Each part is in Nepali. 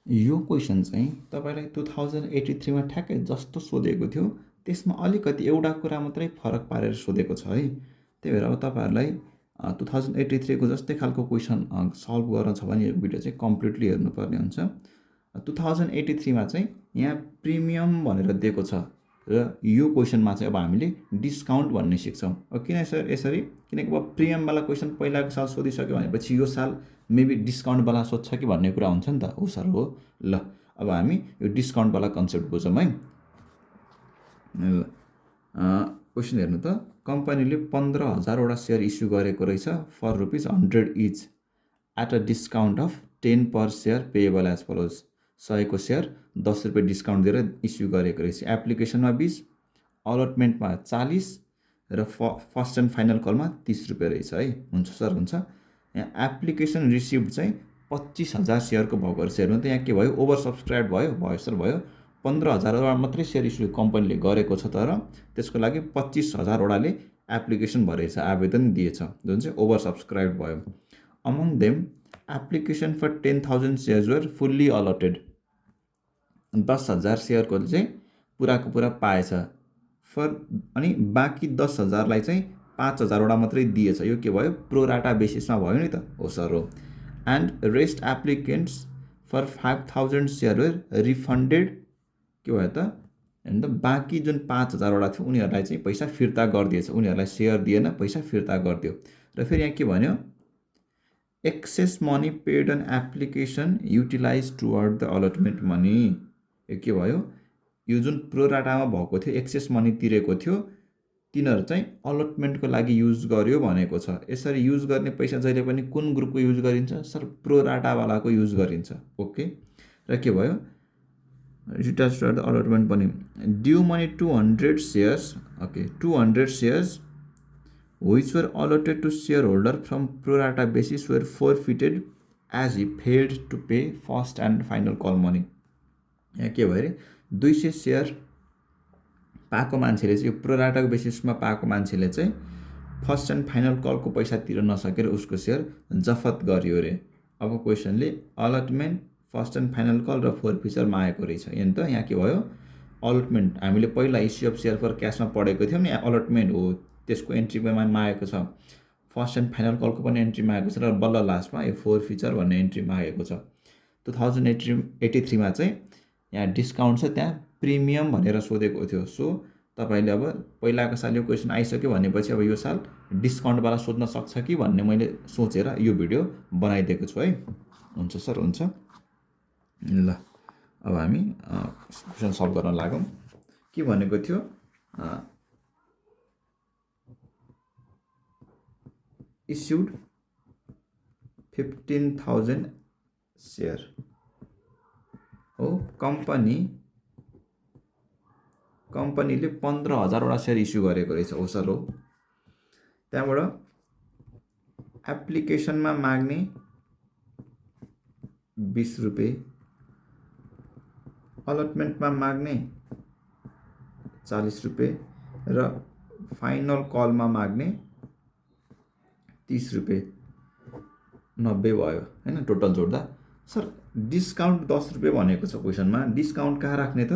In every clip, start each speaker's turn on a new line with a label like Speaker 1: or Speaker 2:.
Speaker 1: यो क्वेसन चाहिँ तपाईँलाई 2083 मा ठ्याक्कै जस्तो सोधेको थियो, त्यसमा अलिकति एउटा कुरा मात्रै फरक पारेर सोधेको छ है। त्यही भएर अब तपाईँहरूलाई 2083 को जस्तै खालको क्वेसन सल्भ गर्न छ भने यो भिडियो चाहिँ कम्प्लिटली हेर्नुपर्ने हुन्छ। 2083 मा चाहिँ यहाँ प्रिमियम भनेर दिएको छ र यो क्वेसनमा चाहिँ अब हामीले डिस्काउन्ट भन्ने सिक्छौँ। अब किन सर यसरी? किनकि अब प्रिमियमवाला क्वेसन पहिलाको साल सोधिसक्यो भनेपछि यो साल मेबी डिस्काउन्टवाला सोध्छ कि भन्ने कुरा हुन्छ नि त। हो सर हो। ल अब हामी यो डिस्काउन्टवाला कन्सेप्ट बुझौँ है। क्वेसन हेर्नु त, कम्पनीले 15,000वटा सेयर इस्यु गरेको रहेछ for ₹100 each at a discount of 10 per share payable as follows. 100 को सेयर ₹10 डिस्काउन्ट दिएर इस्यु गरेको रहेछ। एप्लिकेसनमा 20, अलटमेन्टमा 40 र फर्स्ट एन्ड फाइनल कलमा ₹30 रहेछ है। हुन्छ सर हुन्छ। यहाँ एप्लिकेसन रिसिभ्ड चाहिँ 25,000 सेयरको भएको रहेछ। हेर्नु त यहाँ के भयो, ओभर सब्सक्राइब भयो। भयो सर भयो। 15,000वटा मात्रै सेयर इस्यु कम्पनीले गरेको छ, तर त्यसको लागि 25,000वटाले एप्लिकेसन भरेछ, आवेदन दिएछ, जुन चाहिँ ओभर सब्सक्राइब भयो। Among them application for 10,000 shares were fully allotted. 10,000 सेयरको चाहिँ पुराको पुरा पाएछ फर, अनि बाँकी 10,000लाई चाहिँ 5,000वटा मात्रै दिएछ। यो के भयो, प्रोराटा बेसिसमा भयो नि त। हो सर हो। And rest applicants for 5,000 share were refunded. के भयो त, हेर्नु त, बाँकी जुन 5,000वटा थियो उनीहरूलाई चाहिँ पैसा फिर्ता गरिदिएछ। उनीहरूलाई सेयर दिएन, पैसा फिर्ता गरिदियो। र फेरि यहाँ के भन्यो, excess money paid on application utilise toward the allotment money. यो के भयो, यो जुन प्रोराटामा भएको थियो, एक्सेस मनी तिरेको थियो, तिनीहरू चाहिँ अलटमेन्टको लागि युज गर्यो भनेको छ। यसरी युज गर्ने पैसा जहिले पनि कुन ग्रुपको युज गरिन्छ सर? प्रोराटावालाको युज गरिन्छ। ओके। र के भयो, रिटाच टुवर्ड द अलटमेन्ट पनि due money 200 shares. Okay, 200 shares which were allotted to shareholder from pro rata basis were forfeited as he failed to pay first and final call money। यहाँ के भयो अरे, 200 सेयर पाएको मान्छेले चाहिँ, यो प्रो राटाको बेसिसमा पाएको मान्छेले चाहिँ फर्स्ट एन्ड फाइनल कलको पैसा तिर्न नसकेर उसको सेयर जफत गरियो अरे। अब क्वेसनले allotment, first and final call र फोरफिचर मागेको रहेछ। यहाँ त यहाँ के भयो, अलटमेन्ट हामीले पहिला इस्यु अफ सेयर फर क्यासमा पढेको थियौँ नि, यहाँ अलटमेन्ट हो, त्यसको एन्ट्रीमा मागेको छ। फर्स्ट एन्ड फाइनल कलको पनि एन्ट्री मागेको छ, र बल्ल लास्टमा यो फोर फिचर भन्ने एन्ट्री मागेको छ। 2083 मा चाहिँ यहाँ डिस्काउन्ट छ, त्यहाँ प्रिमियम भनेर सोधेको थियो। सो तपाईँले अब पहिलाको साल यो क्वेसन आइसक्यो भनेपछि अब यो साल डिस्काउन्टवाला सोध्न सक्छ कि भन्ने मैले सोचेर यो भिडियो बनाइदिएको छु है। हुन्छ सर हुन्छ। ल अब हामी क्वेसन सल्भ गर्न लागौँ। के भनेको थियो, issued 15,000 सेयर हो, कम्पनीले 15,000वटा सेयर इस्यु गरेको रहेछ। हो सर हो। त्यहाँबाट एप्लिकेसनमा माग्ने ₹20, अलटमेन्टमा माग्ने ₹40 र फाइनल कलमा माग्ने ₹30, 90 भयो हैन, टोटल जोड्दा। सर डिस्काउन्ट ₹10 भनेको छ क्वेसनमा, डिस्काउन्ट कहाँ राख्ने त?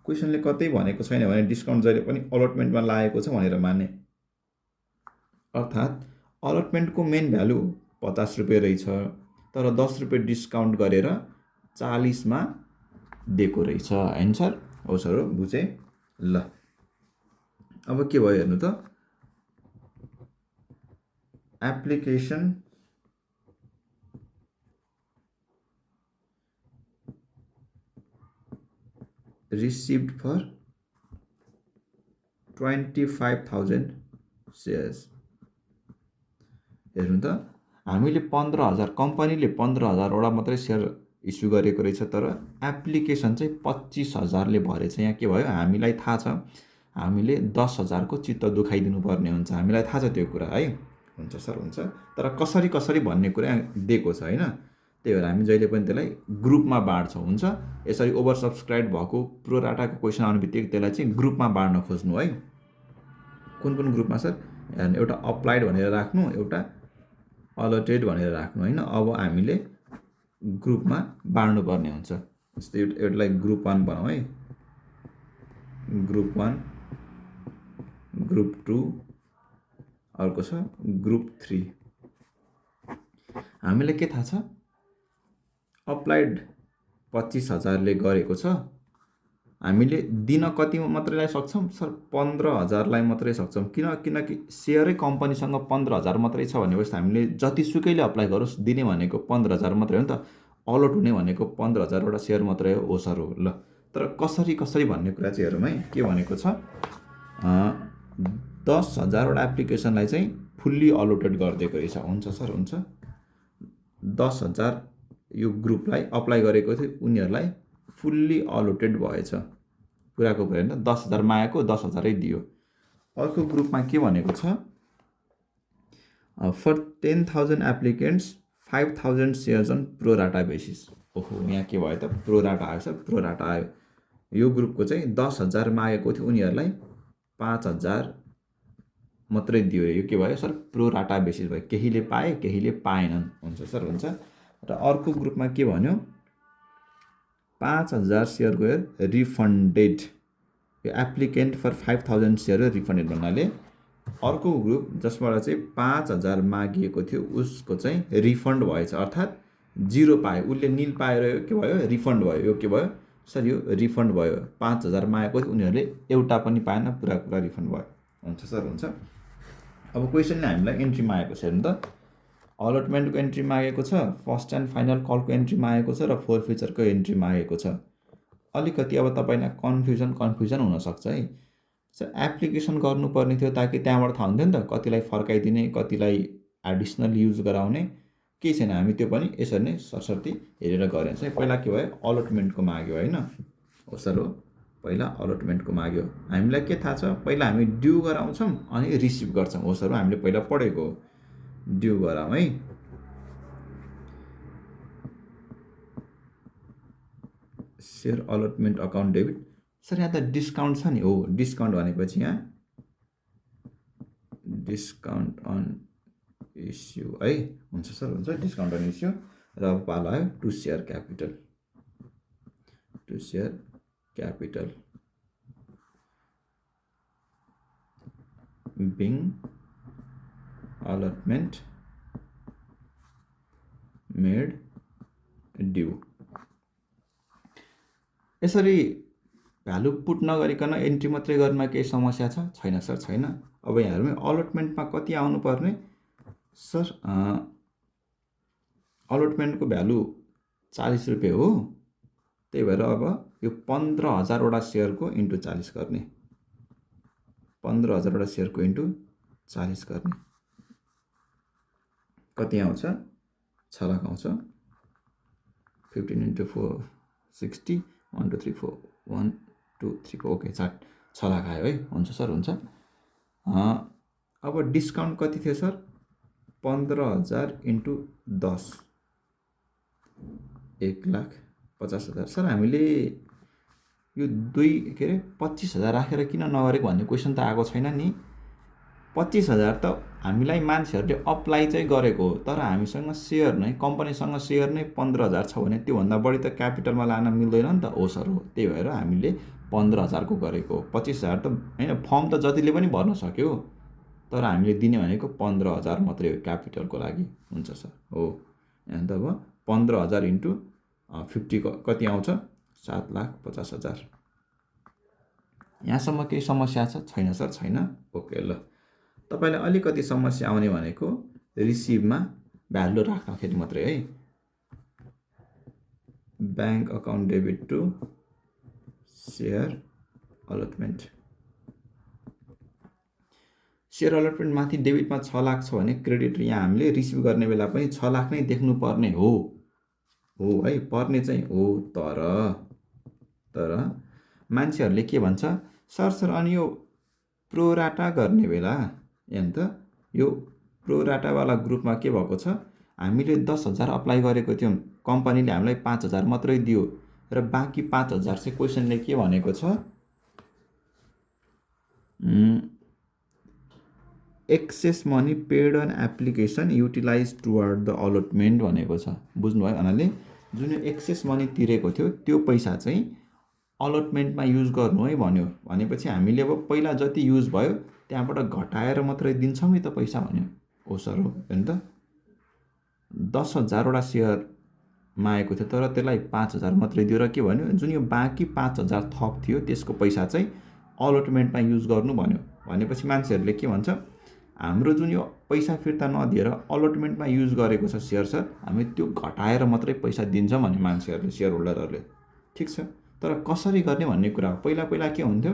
Speaker 1: क्वेसनले कतै भनेको छैन भने डिस्काउन्ट जहिले पनि अलटमेन्टमा लागेको छ भनेर मान्ने। अर्थात् अलटमेन्टको मेन भ्यालु ₹50 रहेछ, तर ₹10 डिस्काउन्ट गरेर 40 मा दिएको रहेछ हैन सर? हो सर हो, बुझेँ। ल अब के भयो हेर्नु त, एप्लिकेसन received for 25,000 सेयर्स। हेर्नु त, हामीले 15,000, कम्पनीले 15,000वटा मात्रै सेयर इस्यु गरेको रहेछ, तर एप्लिकेसन चाहिँ 25,000ले भरेछ। यहाँ के भयो, हामीलाई थाहा छ हामीले 10,000को चित्त दुखाइदिनु पर्ने हुन्छ, हामीलाई थाहा छ त्यो कुरा है। हुन्छ सर हुन्छ, तर कसरी कसरी भन्ने कुरा दिएको छ हैन। त्यही भएर हामी जहिले पनि त्यसलाई ग्रुपमा बाँड्छौँ। हुन्छ, यसरी ओभर सब्सक्राइब भएको प्रो राटाको क्वेसन आउने बित्तिकै त्यसलाई चाहिँ ग्रुपमा बाँड्न खोज्नु है। कुन कुन ग्रुपमा सर? एउटा अप्लाइड भनेर राख्नु, एउटा अलटेड भनेर राख्नु हैन। अब हामीले ग्रुपमा बाँड्नुपर्ने हुन्छ। जस्तै एउटालाई ग्रुप 1 भनौँ है, ग्रुप 1, ग्रुप 2, अर्को छ ग्रुप 3। हामीलाई के थाहा छ, अप्लाइड 25,000ले गरेको छ, हामीले दिन कति मात्रै सक्छौँ सर, 15,000लाई मात्रै सक्छौँ। किनकि सेयरै कम्पनीसँग 15,000 मात्रै छ भनेपछि हामीले जतिसुकैले अप्लाई गरोस् दिने भनेको 15,000 मात्रै हो नि त, अलट हुने भनेको 15,000वटा सेयर मात्रै हो सर। हो ल, तर कसरी भन्ने कुरा चाहिँ हेरौँ है। के भनेको छ, 10,000वटा एप्लिकेसनलाई चाहिँ फुल्ली अलोटेड गरिदिएको रहेछ। हुन्छ सर, हुन्छ। 10,000 यो ग्रुपलाई अप्लाई गरेको थियो, उनीहरूलाई फुल्ली अलोटेड भएछ। कुराको कुरा होइन, 10,000 मागेको 10,000 दियो। अर्को ग्रुपमा के भनेको छ, for 10,000 applicants 5,000 shares on pro rata basis. ओहो, यहाँ के भयो त, प्रोराटा आयो सर, प्रोराटा आयो। यो ग्रुपको चाहिँ 10,000 मागेको थियो, उनीहरूलाई 5,000 मात्रै दियो। यो के भयो सर, प्रोराटा बेसिस भयो। केहीले पाए, केहीले पाएनन्। हुन्छ सर, हुन्छ। र अर्को ग्रुपमा के भन्यो, 5,000 सेयर गयो रिफन्डेड। यो एप्लिकेन्ट फर 5,000 सेयर रिफन्डेड भन्नाले अर्को ग्रुप जसबाट चाहिँ 5,000 मागिएको थियो उसको चाहिँ रिफन्ड भएछ, अर्थात् 0 पायो, उसले निल पाएर के भयो, रिफन्ड भयो। यो के भयो सर, यो रिफन्ड भयो। 5,000 मागेको थियो, उनीहरूले एउटा पनि पाएन, पुरा रिफन्ड भयो। हुन्छ सर, हुन्छ। अब क्वेसनले हामीलाई एन्ट्री मागेको छ हेर्नु त, अलटमेन्टको एन्ट्री मागेको छ, फर्स्ट एन्ड फाइनल कलको एन्ट्री मागेको छ, र फोर फिचरको एन्ट्री मागेको छ। अलिकति अब तपाईँलाई कन्फ्युजन हुनसक्छ है। एप्लिकेसन गर्नुपर्ने थियो ताकि त्यहाँबाट थाहा हुन्थ्यो नि त, कतिलाई फर्काइदिने, कतिलाई एडिसनल युज गराउने, केही छैन। हामी त्यो पनि यसरी नै सरसर्ती हेरेर गऱ्यौँ चाहिँ। पहिला के भयो, अलटमेन्टको माग्यो होइन, हो सर, हो। पहिला अलटमेन्टको माग्यो। हामीलाई के थाहा छ, पहिला हामी ड्यू गराउँछौँ अनि रिसिभ गर्छौँ। हो सर, हामीले पहिला पढेको हो। ड्यू गराउँ है। Share अलटमेन्ट account debit. सर, यहाँ त डिस्काउन्ट छ नि। हो, डिस्काउन्ट भनेपछि यहाँ डिस्काउन्ट अन इस्यु है। हुन्छ सर, हुन्छ। डिस्काउन्ट अन इस्यु र पालो आयो to share capital. To share capital being allotment made due. यसरी भ्यालु पुट नगरिकन एन्ट्री मात्रै गर्नमा केही समस्या छ? छैन सर, छैन। अब यहाँ हेरौँ, अलटमेन्टमा कति आउनुपर्ने सर, अलटमेन्टको भ्यालु 40 रुपियाँ हो। त्यही भएर अब यो 15,000वटा सेयरको इन्टु 40 गर्ने, 15,000वटा सेयरको इन्टु 40 गर्ने कति आउँछ, 6 लाख आउँछ। 15 इन्टु 4 60, 1 2 3 4 1 2 3 4, ओके, 6 लाख आयो है। हुन्छ सर, हुन्छ। अब डिस्काउन्ट कति थियो सर, 15,000 इन्टु 10, 1,50,000। सर, हामीले यो 25,000 राखेर किन नगरेको भन्ने क्वेसन त आएको छैन नि। 25,000 त हामीलाई मान्छेहरूले अप्लाई चाहिँ गरेको हो, तर हामीसँग सेयर नै, कम्पनीसँग सेयर नै 15,000 छ भने त्योभन्दा बढी त क्यापिटलमा लान मिल्दैन नि त। हो सर, हो। त्यही भएर हामीले 15,000को गरेको हो। 25,000 त होइन, फर्म त जतिले पनि भर्न सक्यो, तर हामीले दिने भनेको 15,000 मात्रै हो क्यापिटलको लागि। हुन्छ सर, हो। अन्त अब 15,000 इन्टु 50 कति आउँछ, 7,50,000। यहाँसम्म केही समस्या छ? छैन सर, छैन। ओके, ल। तपाईँलाई अलिकति समस्या आउने भनेको रिसिभमा भ्यालु राख्दाखेरि मात्रै है। Bank account debit to share allotment. Share allotment माथि डेबिटमा 6 लाख छ भने क्रेडिट यहाँ हामीले रिसिभ गर्ने बेला पनि 6 लाख नै देख्नु पर्ने हो है, पर्ने चाहिँ हो। तर मान्छेहरूले के भन्छ, सर अनि यो प्रोराटा गर्ने बेला यहाँ त यो प्रोराटावाला ग्रुपमा के भएको छ, हामीले 10,000 अप्लाई गरेको थियौँ, कम्पनीले हामीलाई 5,000 मात्रै दियो, र बाँकी 5,000 चाहिँ क्वेसनले के भनेको छ, excess money paid on application utilise toward the allotment भनेको छ। बुझ्नुभयो? भन्नाले जुन एक्सेस मनी तिरेको थियो त्यो पैसा चाहिँ अलटमेन्टमा युज गर्नु है भन्यो। भनेपछि हामीले अब पहिला जति युज भयो त्यहाँबाट घटाएर मात्रै दिन्छौँ नि त पैसा भन्यो। हो सर हो, हेर्नु त 10,000वटा सेयरमा आएको थियो तर त्यसलाई 5,000 मात्रै दियो र के भन्यो, जुन यो बाँकी 5,000 थप थियो त्यसको पैसा चाहिँ अलटमेन्टमा युज गर्नु भन्यो। भनेपछि मान्छेहरूले के भन्छ, हाम्रो जुन यो पैसा फिर्ता नदिएर अलटमेन्टमा युज गरेको छ सेयर सर, हामी त्यो घटाएर मात्रै पैसा दिन्छौँ भने मान्छेहरूले, सेयर होल्डरहरूले। ठिक छ, तर कसरी गर्ने भन्ने कुरा हो। पहिला पहिला के हुन्थ्यो,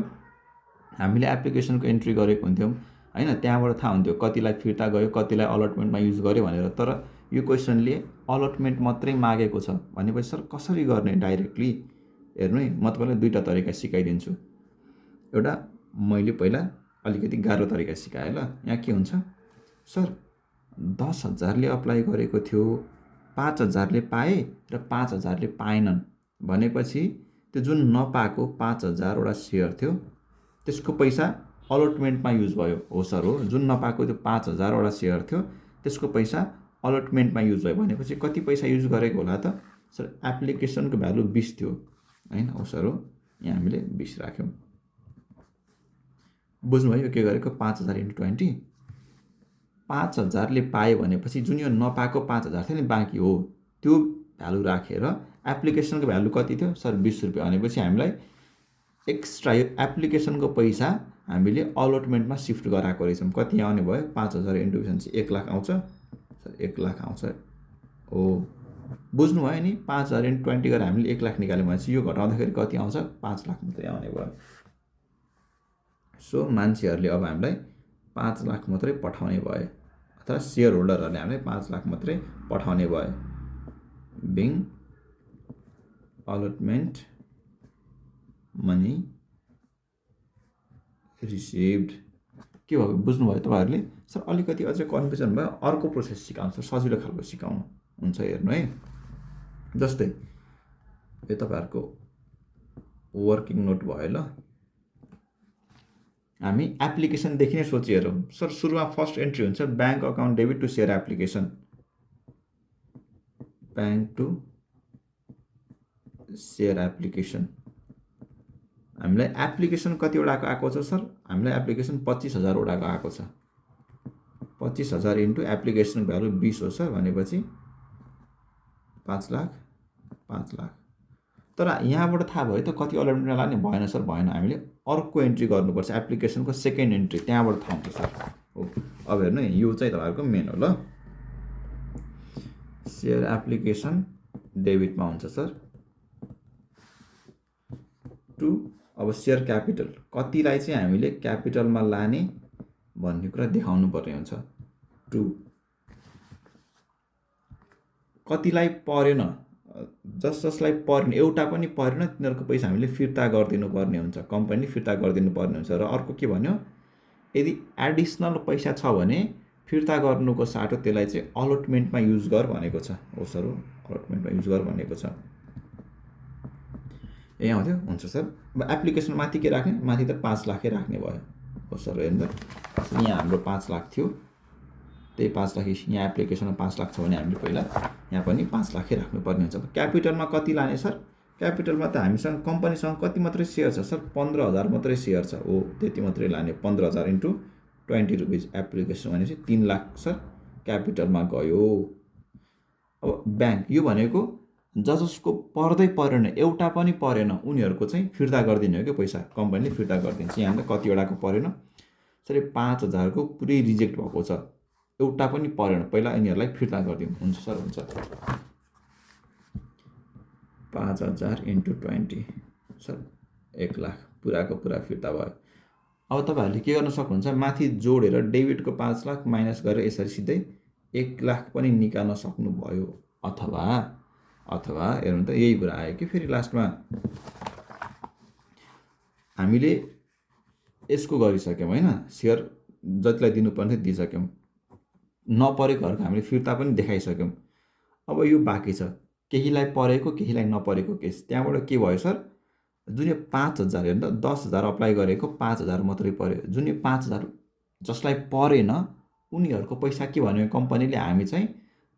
Speaker 1: हामीले एप्लिकेसनको एन्ट्री गरेको हुन्थ्यौँ होइन, त्यहाँबाट थाहा हुन्थ्यो कतिलाई फिर्ता गयो कतिलाई अलटमेन्टमा युज गर्यो भनेर। तर यो क्वेसनले अलटमेन्ट मात्रै मागेको छ भनेपछि सर कसरी गर्ने डाइरेक्टली, हेर्नु है, म तपाईँलाई दुईवटा तरिका सिकाइदिन्छु। एउटा मैले पहिला अलिकति गाह्रो तरिका सिकाएँ ल। यहाँ के हुन्छ, सर 10,000ले अप्लाई गरेको थियो, 5,000ले पाए र 5,000ले पाएनन् भनेपछि त्यो जुन नपाएको 5,000वटा सेयर थियो त्यसको पैसा अलटमेन्टमा युज भयो। हो सर हो, जुन नपाएको त्यो 5,000वटा सेयर थियो त्यसको पैसा अलटमेन्टमा युज भयो। भनेपछि कति पैसा युज गरेको होला त सर, एप्लिकेसनको भ्यालु 20 थियो होइन। हो सर हो, यहाँ हामीले 20 राख्यौँ। बुझ्नुभयो के गरेको, 5,000 × 20, 5,000ले पायो भनेपछि जुन यो नपाएको 5,000 थियो नि बाँकी हो त्यो भ्यालु राखेर एप्लिकेसनको भ्यालु कति थियो सर, 20 रुपियाँ। भनेपछि हामीलाई एक्स्ट्रा यो एप्लिकेसनको पैसा हामीले अलटमेन्टमा सिफ्ट गराएको रहेछौँ। कति आउने भयो, 5,000 × 20 1 लाख आउँछ सर, 1 लाख आउँछ। हो, बुझ्नुभयो नि, 5,000 × 20 गरेर हामीले 1 लाख निकाल्यौँ भनेपछि यो घटाउँदाखेरि कति आउँछ, 5 लाख मात्रै आउने भयो। सो मान्छेहरूले अब हामीलाई 5 लाख मात्रै पठाउने भयो, अथवा सेयर होल्डरहरूले हामीलाई 5 लाख मात्रै पठाउने भयो। Being अलटमेन्ट money received. के भयो, बुझ्नुभयो तपाईँहरूले? सर अलिकति अझै कन्फ्युजन भयो, अर्को प्रोसेस सिकाउँछ, सजिलो खालको सिकाउनु हुन्छ। हेर्नु है, जस्तै यो तपाईँहरूको वर्किङ नोट भयो ल। हामी एप्लिकेसनदेखि नै सोचिहेरौँ। सर सुरुमा फर्स्ट एन्ट्री हुन्छ bank account debit to share application, bank to share application. हामीलाई एप्लिकेसन कतिवटाको आएको छ सर, हामीलाई एप्लिकेसन 25,000वटाको आएको छ। 25,000 इन्टु एप्लिकेसन भ्यालु 20 हो सर, भनेपछि 5 लाख 5 लाख। तर यहाँबाट थाहा भयो त कति अलटमेन्टमा लाने, भएन सर, भएन। हामीले अर्को एन्ट्री गर्नुपर्छ, एप्लिकेसनको सेकेन्ड एन्ट्री, त्यहाँबाट थाहा हुन्छ सर। हो, अब हेर्नु है, यो चाहिँ तपाईँहरूको मेन हो ल। सेयर एप्लिकेसन डेबिटमा हुन्छ सर, टु अब सेयर क्यापिटल, कतिलाई चाहिँ हामीले क्यापिटलमा लाने भन्ने कुरा देखाउनु पर्ने हुन्छ। टु कतिलाई परेन, जसलाई परेन, एउटा पनि परेन, तिनीहरूको पैसा हामीले फिर्ता गरिदिनु पर्ने हुन्छ, कम्पनीले फिर्ता गरिदिनु पर्ने हुन्छ। र अर्को के भन्यो, यदि एडिसनल पैसा छ भने फिर्ता गर्नुको साटो त्यसलाई चाहिँ अलटमेन्टमा युज गर भनेको छ। हो सर हो, अलटमेन्टमा युज गर भनेको छ। ए आउँथ्यो, हुन्छ सर। अब एप्लिकेसन माथि के राख्ने, माथि त 5 लाखै राख्ने भयो। हो सर, हेर्नु त, यहाँ हाम्रो 5 लाख थियो, त्यही 5 लाख यहाँ एप्लिकेसनमा 5 लाख छ भने हामीले पहिला यहाँ पनि 5 लाखै राख्नुपर्ने हुन्छ। क्यापिटलमा कति लाने सर, क्यापिटलमा त हामीसँग कम्पनीसँग कति मात्रै सेयर छ सर, 15,000 मात्रै सेयर छ। हो, त्यति मात्रै लाने, 15,000 × 20 रुपिज एप्लिकेसन भनेपछि 3 लाख सर क्यापिटलमा गयो। अब ब्याङ्क, यो भनेको जसको पर्दै परेन, एउटा पनि परेन, उनीहरूको चाहिँ फिर्ता गरिदिने हो कि पैसा, कम्पनीले फिर्ता गरिदिन्छ। यहाँ त कतिवटाको परेन सर, 5,000को पुरै रिजेक्ट भएको छ, एउटा पनि परेन, पहिला यिनीहरूलाई फिर्ता गरिदिउँ। हुन्छ सर, हुन्छ। 5,000 × 20 सर 1 लाख पुराको पुरा फिर्ता भयो। अब तपाईँहरूले के गर्न सक्नुहुन्छ, माथि जोडेर डेबिटको 5 लाख माइनस गरेर यसरी सिधै 1 लाख पनि निकाल्न सक्नुभयो। अथवा हेर्नु त, यही कुरा आयो कि फेरि लास्टमा हामीले यसको गरिसक्यौँ होइन, सेयर जतिलाई दिनुपर्ने दिइसक्यौँ, नपरेकोहरूको हामीले फिर्ता पनि देखाइसक्यौँ। अब यो बाँकी छ, केहीलाई परेको केहीलाई नपरेको केस। त्यहाँबाट के भयो सर, जुन यो 5,000, हेर्नु त 10,000 अप्लाई गरेको 5,000 मात्रै पर्यो, जुन यो 5,000 जसलाई परेन उनीहरूको पैसा के भन्यो कम्पनीले हामी चाहिँ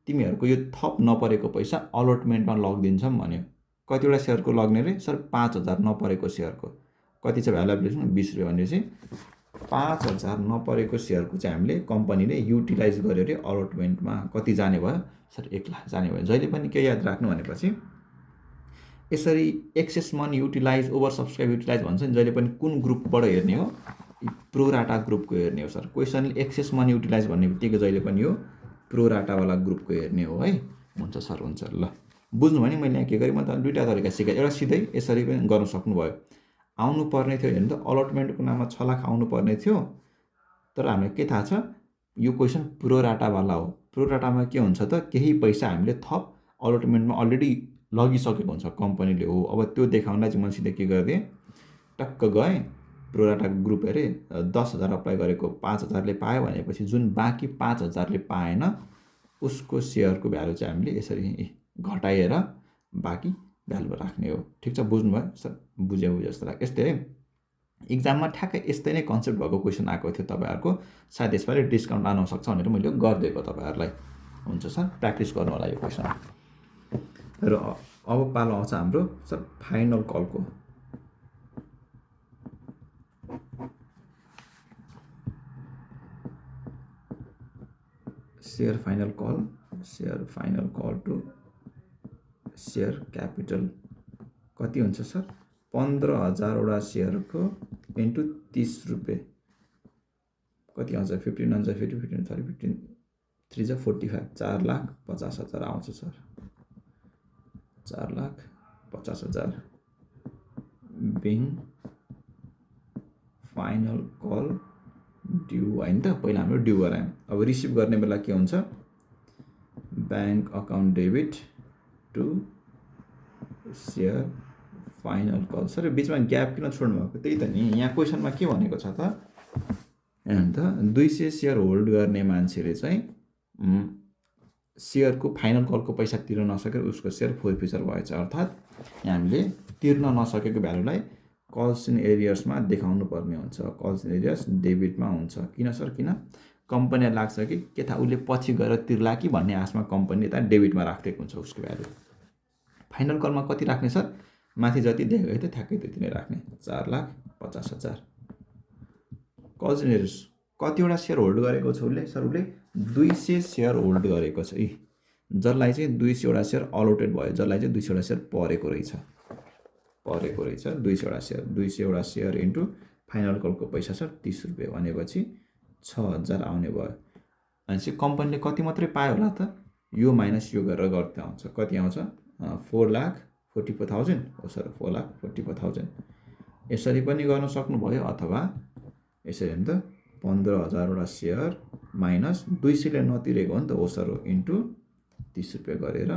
Speaker 1: तिमीहरूको यो थप नपरेको पैसा अलटमेन्टमा लगिदिन्छौँ भन्यो। कतिवटा सेयरको लग्ने रे सर 5,000 नपरेको सेयरको कति छ भ्यालु एप्लिकेसन 20 रुपियाँ भनेपछि 5,000 नपरेको सेयरको चाहिँ हामीले कम्पनीले युटिलाइज गर्यो अरे अलटमेन्टमा। कति जाने भयो सर 1 लाख जाने भयो। जहिले पनि के याद राख्नु भनेपछि यसरी excess money utilise oversubscribe utilise भन्छ नि, जहिले पनि कुन ग्रुपबाट हेर्ने हो प्रोराटा ग्रुपको हेर्ने हो सर। क्वेसनले एक्सेस मनी युटिलाइज भन्ने बित्तिकै जहिले पनि यो प्रोराटावाला ग्रुपको हेर्ने हो है। हुन्छ सर हुन्छ ल बुझ्नु भने मैले यहाँ के गरेँ, म त दुईवटा तरिका सिकाएँ। एउटा सिधै यसरी पनि गर्न सक्नुभयो, आउनु पर्ने थियो हेर्नु त अलटमेन्टको नाममा 6 लाख आउनु पर्ने थियो, तर हामीलाई के थाहा छ यो क्वेसन प्रोराटावाला हो। प्रोराटामा के हुन्छ त केही पैसा हामीले थप अलटमेन्टमा अलरेडी लगिसकेको हुन्छ कम्पनीले हो। अब त्यो देखाउनलाई चाहिँ मैले सिधै के गरिदिएँ, टक्क गएँ प्रोराटा ग्रुप हेरेँ 10,000 अप्लाई गरेको 5,000ले पायो भनेपछि जुन बाँकी 5,000ले पाएन उसको सेयरको भ्यालु चाहिँ हामीले यसरी घटाएर बाँकी भ्यालु राख्ने हो। ठिक छ बुझ्नुभयो सर? बुझ्यो जस्तो लाग्यो। यस्तै इक्जाममा ठ्याक्कै यस्तै नै कन्सेप्ट भएको क्वेसन आएको थियो तपाईँहरूको, सायद यसपालि डिस्काउन्ट आउन सक्छ भनेर मैले गरिदिएको तपाईँहरूलाई। हुन्छ सर प्र्याक्टिस गर्नु होला यो क्वेसन। र अब पालो आउँछ हाम्रो सर फाइनल कलको। Share final call to share capital कति हुन्छ सर? 15,000वटा सेयरको इन्टु 30 रुपियाँ कति आउँछ? 15 हुन्छ 50 15 30 15 3 जा 45 4,50,000 आउँछ sir. 4,50,000 being final call due होइन त। पहिला हाम्रो ड्यू गरायौँ। अब रिसिभ गर्ने बेला के हुन्छ? Bank account debit to share final call. Sir बिचमा ग्याप किन छोड्नु भएको? त्यही त नि यहाँ क्वेसनमा के भनेको छ त अन्त 200 सेयर होल्ड गर्ने मान्छेले चाहिँ सेयरको फाइनल कलको पैसा तिर्न नसकेर उसको सेयर फोरफिचर भएछ। अर्थात् हामीले तिर्न नसकेको भ्यालुलाई कल्स इन एरियर्समा देखाउनु पर्ने हुन्छ। कल्स इन एरियर्स डेबिटमा हुन्छ। किन सर? किन कम्पनीलाई लाग्छ कि के थाहा उसले पछि गएर तिर्ला कि भन्ने आशमा कम्पनीले त डेबिटमा राखिदिएको हुन्छ उसको भ्यालु। फाइनल कलमा कति राख्ने सर? माथि जति देखेको थियो ठ्याक्कै त्यति नै राख्ने 4,50,000। कल्स इन एरियर्स कतिवटा सेयर होल्ड गरेको छ उसले? सर उसले 200 सेयर होल्ड गरेको छ। जसलाई चाहिँ 200वटा सेयर अलोटेड भयो, जसलाई चाहिँ 200वटा सेयर परेको रहेछ 200वटा सेयर इन्टु फाइनल कलको पैसा सर 30 रुपियाँ भनेपछि 6,000 आउने भयो। भनेपछि कम्पनीले कति मात्रै पायो होला त? यो माइनस यो गरेर गर्दै आउँछ। कति आउँछ? 4,44,000 हो सर। 4,44,000 यसरी पनि गर्न सक्नुभयो, अथवा यसरी हो नि त 15,000वटा सेयर माइनस 200ले नतिरेको हो नि त हो सर, इन्टु 30 रुपियाँ गरेर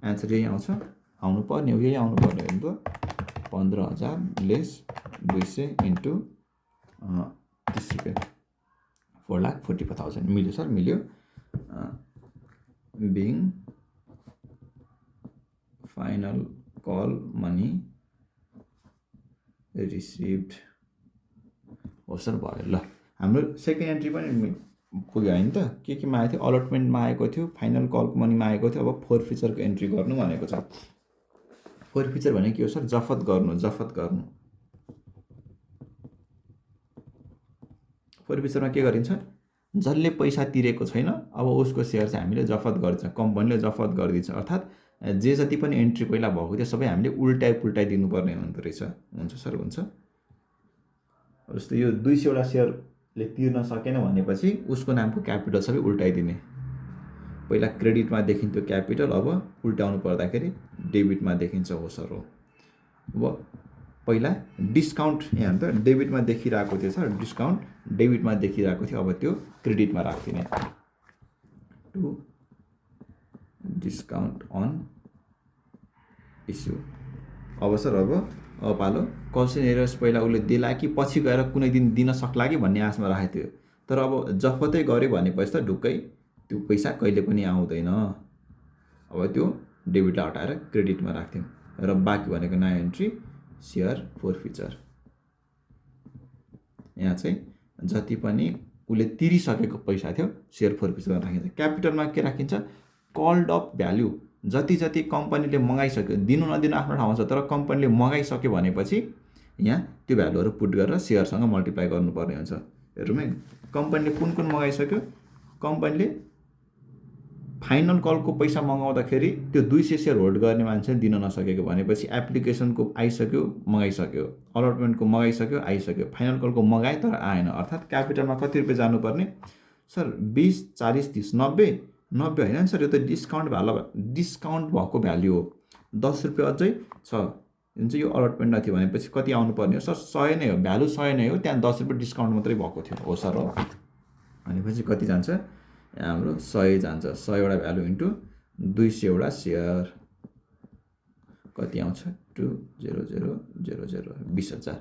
Speaker 1: एन्सर यही आउँछ। आउनु पर्ने हो, यही आउनु पर्ने हो नि त। 15,000 लेस 200 इन्टु 30 रुपियाँ 4,44,000 मिल्यो सर? मिल्यो। Being final call money received हो सर भयो। ल हाम्रो सेकेन्ड एन्ट्री पनि पुग्यो होइन त? केमा आएको थियो? अलटमेन्टमा आएको थियो, फाइनल कलको मनीमा आएको थियो। अब फोरफिचरको एन्ट्री गर्नु भनेको छ। फोरफिचर भनेको के हो सर? जफत गर्नु। फोरफिचरमा के गरिन्छ? जसले पैसा तिरेको छैन अब उसको सेयर चाहिँ हामीले जफत गर्छ, कम्पनीले जफत गरिदिन्छ। अर्थात् जे जति पनि एन्ट्री पहिला भएको थियो सबै हामीले उल्टाइ दिनुपर्ने हुँदो रहेछ। हुन्छ सर हुन्छ। जस्तो यो 200वटा सेयरले तिर्न सकेन भनेपछि उसको नामको क्यापिटल सबै उल्टाइदिने। पहिला क्रेडिटमा देखिन्थ्यो क्यापिटल, अब उल्टाउनु पर्दाखेरि डेबिटमा देखिन्छ हो सर हो। अब पहिला डिस्काउन्ट यहाँ त डेबिटमा देखिरहेको थियो सर, डिस्काउन्ट डेबिटमा देखिरहेको थियो, अब त्यो क्रेडिटमा राखिदिने। To discount on issue. अब सर अब पालो कल्स इन एरियर्स पहिला उसले देला कि पछि गएर कुनै दिन दिन सक्ला कि भन्ने आशमा राखेको थियो, तर अब जफतै गऱ्यो भनेपछि त ढुक्कै त्यो पैसा कहिले पनि आउँदैन। अब त्यो डेबिटलाई हटाएर क्रेडिटमा राख्थ्यौँ र बाँकी भनेको नयाँ एन्ट्री सेयर फोरफिचर। यहाँ चाहिँ जति पनि उसले तिरिसकेको पैसा थियो सेयर फोरफिचर गर्न राखिन्छ। क्यापिटलमा के राखिन्छ? कल्ड अफ भ्याल्यु, जति जति कम्पनीले मगाइसक्यो, दिनु नदिनु आफ्नो ठाउँमा छ, तर कम्पनीले मगाइसक्यो भनेपछि यहाँ त्यो भ्यालुहरू पुट गरेर सेयरसँग मल्टिप्लाई गर्नुपर्ने हुन्छ। हेरौँ है, कम्पनीले कुन कुन मगाइसक्यो? कम्पनीले फाइनल कलको पैसा मगाउँदाखेरि त्यो 200 सेयर होल्ड गर्ने मान्छेले दिन नसकेको भनेपछि एप्लिकेसनको आइसक्यो, मगाइसक्यो, अलटमेन्टको मगाइसक्यो, आइसक्यो, फाइनल कलको मगाए तर आएन, अर्थात् क्यापिटलमा कति रुपियाँ जानुपर्ने? सर 20, 40, 30, 90 होइन नि सर, यो त डिस्काउन्ट भएको भ्याल्यु हो। 10 रुपियाँ अझै छ, जुन चाहिँ यो अलटमेन्ट नथ्यो भनेपछि कति आउनुपर्ने हो? सर 100 नै हो, भ्यालु 100 नै हो, त्यहाँ 10 रुपियाँ डिस्काउन्ट मात्रै भएको थियो। हो सर, हो भनेपछि कति जान्छ? यहाँ हाम्रो 100 जान्छ। 100 भ्यालु इन्टु 200 सेयर कति आउँछ? 20000 20,000।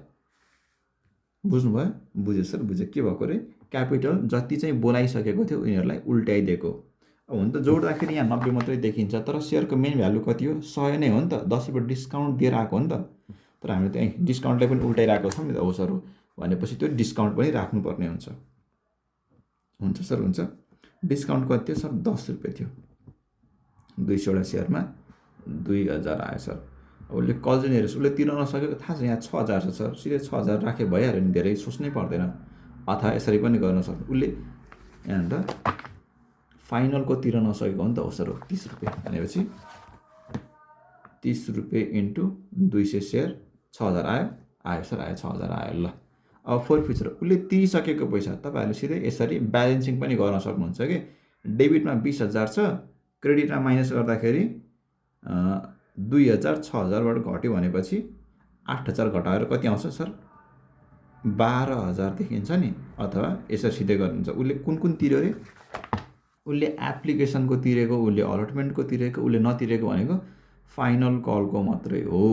Speaker 1: बुझ्नुभयो? बुझ्यो सर, बुझ्यो। के भएको रे? क्यापिटल जति चाहिँ बोलाइसकेको थियो उनीहरूलाई उल्टाइदिएको। अब हुन त जोड्दाखेरि यहाँ 90 मात्रै देखिन्छ, तर सेयरको मेन भ्यालु कति हो? 100 नै हो नि त, 10 रुपियाँ डिस्काउन्ट दिएर आएको हो नि त। तर हामीले त्यही डिस्काउन्टलाई पनि उल्टाइरहेको छौँ नि त। हो सर, हो भनेपछि त्यो डिस्काउन्ट पनि राख्नुपर्ने हुन्छ। हुन्छ सर, हुन्छ। डिस्काउन्ट कति थियो? सर 10 रुपियाँ थियो। 200 सेयरमा 2000 आयो सर। अब उसले कल चाहिँ उसले तिर्न नसकेको थाहा छ, यहाँ 6000 छ सर, सिधै 6000 राखे भइहाल्यो नि, धेरै सोच्नै पर्दैन। अथवा यसरी पनि गर्न सक्छ, उसले यहाँ त फाइनलको तिर्न नसकेको हो नि त। हो सर, हो 30 रुपियाँ भनेपछि 30 रुपियाँ इन्टु 200 सेयर 6000 आयो सर, आयो 6000 आयो। ल अब फोरफिचर उसले तिरिसकेको पैसा तपाईँहरूले सिधै यसरी ब्यालेन्सिङ पनि गर्न सक्नुहुन्छ कि डेबिटमा 20,000 छ, क्रेडिटमा माइनस गर्दाखेरि 2000 6000बाट घट्यो भनेपछि 8000 घटाएर कति आउँछ सर? 12,000 देखिन्छ नि। अथवा यसरी सिधै गर्नुहुन्छ, उसले कुन कुन तिर्यो अरे? उसले एप्लिकेसनको तिरेको, उसले अलटमेन्टको तिरेको, उसले नतिरेको भनेको फाइनल कलको मात्रै हो।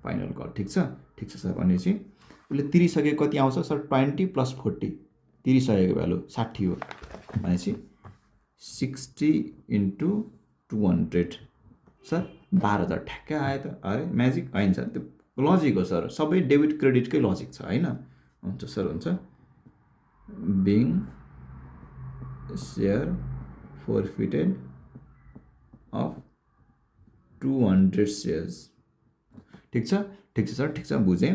Speaker 1: फाइनल कल, ठिक छ, ठिक छ सर। भनेपछि उसले तिरिसकेको कति आउँछ सर? 20 + 40, तिरिसकेको भ्यालु 60 हो भनेपछि 60 × 200 सर 12,000 ठ्याक्कै आयो त। अरे म्याजिक होइन सर, त्यो लजिक हो सर, सबै डेबिट क्रेडिटकै लजिक छ होइन। हुन्छ सर, हुन्छ। Being share forfeited of 200 shares, ठिक छ, ठिक छ सर, ठिक छ, बुझेँ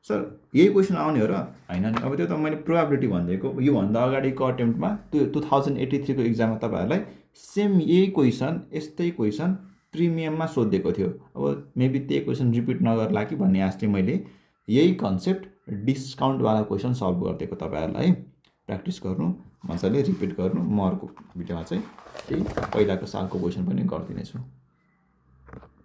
Speaker 1: सर। यही क्वेसन आउने हो र होइन नि? अब त्यो त मैले प्रोबेबिलिटी भनिदिएको। योभन्दा अगाडिको अटेम्प्टमा त्यो 2083 को इक्जाममा तपाईँहरूलाई सेम यही क्वेसन, यस्तै क्वेसन प्रिमियममा सोधिएको थियो। अब मेबी त्यही क्वेसन रिपिट नगर्ला कि भन्ने आश चाहिँ मैले यही कन्सेप्ट डिस्काउन्टवाला क्वेसन सल्भ गरिदिएको तपाईँहरूलाई। प्र्याक्टिस गर्नु, मजाले रिपिट गर्नु। म अर्को भिडियोमा चाहिँ त्यही पहिलाको सालको क्वेसन पनि गरिदिनेछु।